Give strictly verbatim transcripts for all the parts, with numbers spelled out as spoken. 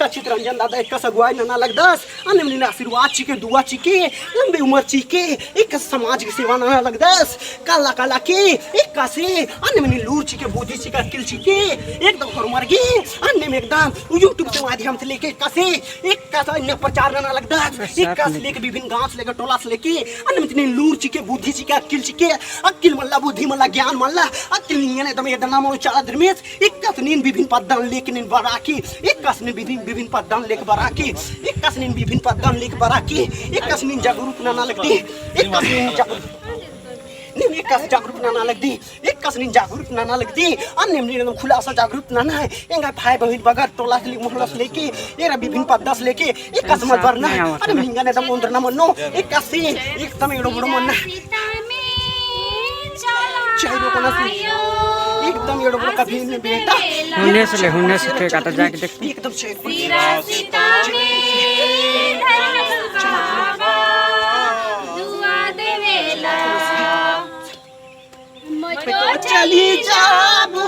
चितरंजन दादा एकासे अगुवाई नना लगदस, अन्नेम नीन आशीर्वाद चिके, दुआ चिके, लंबी उमर चिके, एकासे समाज की सेवा नना लगदस। काला काला के एकासे अन्नेम नीन लूर चिके, बुद्धि चिके, अक्किल चिके, एकदम होरमर गे अन्नेम एकदम YouTube के माध्यम से लेके एकासे, एकासे अन्ने प्रचार नना लगदस। एकासे लेके विभिन्न गाँव से लेके, टोला से लेके, अन्नेम नीन लूर चिके, बुद्धि चिके, अक्किल चिके, अक्किल मल्ला, बुद्धि मल्ला, ज्ञान मल्ला, अक्किल निंगन एकदम एदना मनो चाला धर्मेस। एकासे नीन विभिन्न पद्दन लेके नीन बरआ की, एकासे नीन विभिन्न, विभिन्न पद्दन लेके बरआ की, एकासे नीन विभिन्न पद्दन लेके बरआ की, एकासे नीन जागरूक नना लगदी, एकासे नीन जागरूक, नीन एकासे जागरूक नना लगदी, एकासे नीन जागरूक नना लगदी। अन्नेम नीन एकदम खुलासा जागरूक नना है। एंगा भाई बहिन बगर टोला से ले, मोहल्ला से लेके, एरा विभिन्न पद्दा से लेके, एकासे मल बरना है। अन्नेम निंगन एकदम ओन्द्रना मनो, एकासे एकदम एड़ो बड़ो मन्ना। चाहे लोगों ने एकदम ये लोग कभी नहीं बेटा। हुन्ने से ले, हुन्ने से के काटा जाके देख। एकदम से। दुआ देवेला। मैं तो चली जाबू,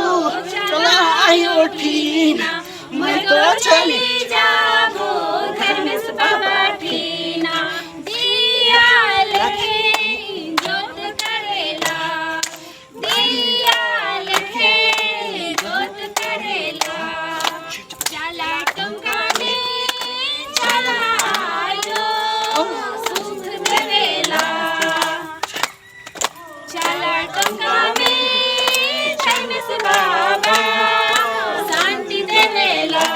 चला आयो ठीना। मैं तो चली जाबू, धर्मेस बाबा ठीना। दिया लेखे जोत करेला। दिया लेखे जोत करेला, चाला टोंका में चाला आयो सुख देवेला। चाला टोंका में धर्मेस बाबा शांति देवेला।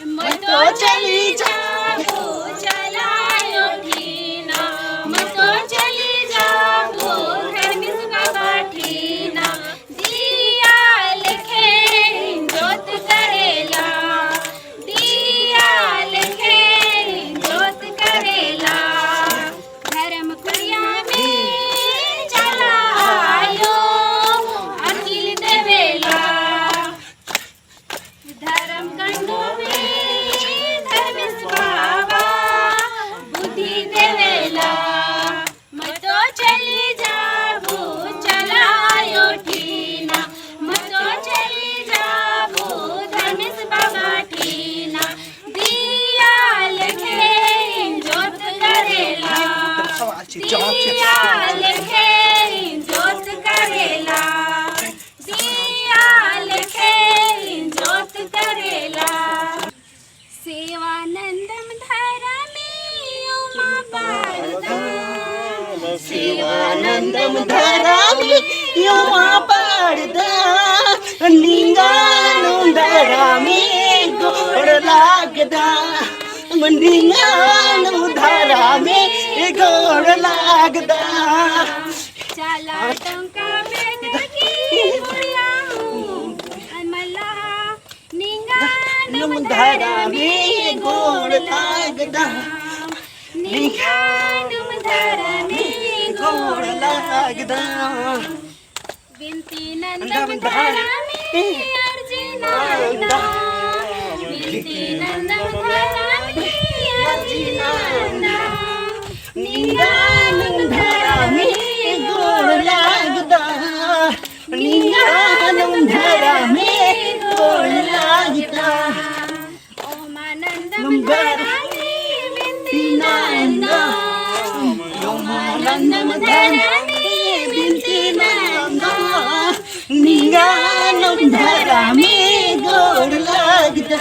मैं तो चली जाबू, चला आयो ठीना। मैं तो चली जाबू, धर्मेस बाबा ठीना। दिया लेखे जोत करेला, दिया लेखे जोत करेला। धर्म कुड़िया में चाला आयो, अकिल देवेला। धर्म कंडो में धर्मेस बाबा बुद्धि देवेला। मैं तो चली जाबू, चला आयो ठीना। मैं तो चली जाबू, धर्मेस बाबा ठीना। दिया लेखे जोत करेला, दिया लेखे जोत करेला। दिया लेखे जोत करेला। सेवानंदम धरमी उमा पाड़दा। सेवानंदम धरमी उमा पाड़दा। निंगानुम धरमी गोड़ लागदा। निंगानुम धरमी गोड़ लागदा। चाला टोंका में नगी मुड़िया हूँ, अमला निंगानुम धरमी गोड़ लागदा। निंगानुम धरमी गोड़ लागदा। बिनती नंदम धरमी अर्जी नंदा। बिनती नंदम धरमी अर्जी नंदा। निंगानुम धरमी गोड़ लागदा। निंगानुम धरमी गोड़ लागदा। ओमानंदम धरमी बिनती नंदा। ओमानंदम धरमी बिनती नंदा। निंगानुम धरमी गोड़ लागदा।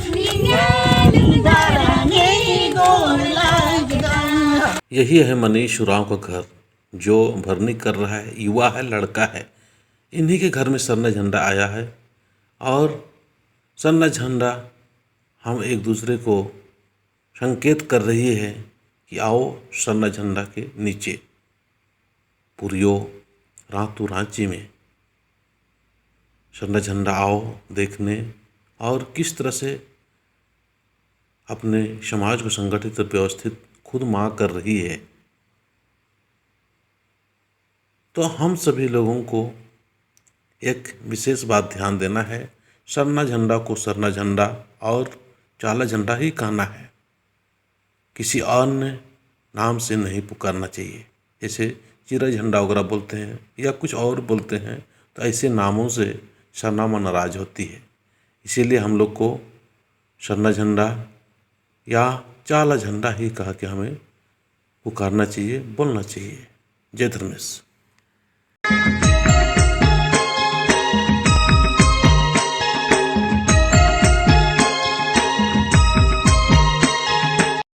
निंगानुम धरमी गोड़ लागदा। यही है मनीष उराँव का घर, जो भरनी कर रहा है, युवा है, लड़का है। इन्हीं के घर में सरना झंडा आया है और सरना झंडा हम एक दूसरे को संकेत कर रही है कि आओ सरना झंडा के नीचे पुरियो रातू राँची में सरना झंडा आओ देखने और किस तरह से अपने समाज को संगठित और व्यवस्थित खुद माँ कर रही है। तो हम सभी लोगों को एक विशेष बात ध्यान देना है, सरना झंडा को सरना झंडा और चाला झंडा ही कहना है, किसी अन्य नाम से नहीं पुकारना चाहिए। जैसे चिरा झंडा वगैरह बोलते हैं या कुछ और बोलते हैं, तो ऐसे नामों से सरना माँ नाराज होती है। इसीलिए हम लोग को सरना झंडा या चाला झंडा ही कहा के हमें पुकारना चाहिए, बोलना चाहिए। जय धर्मेस।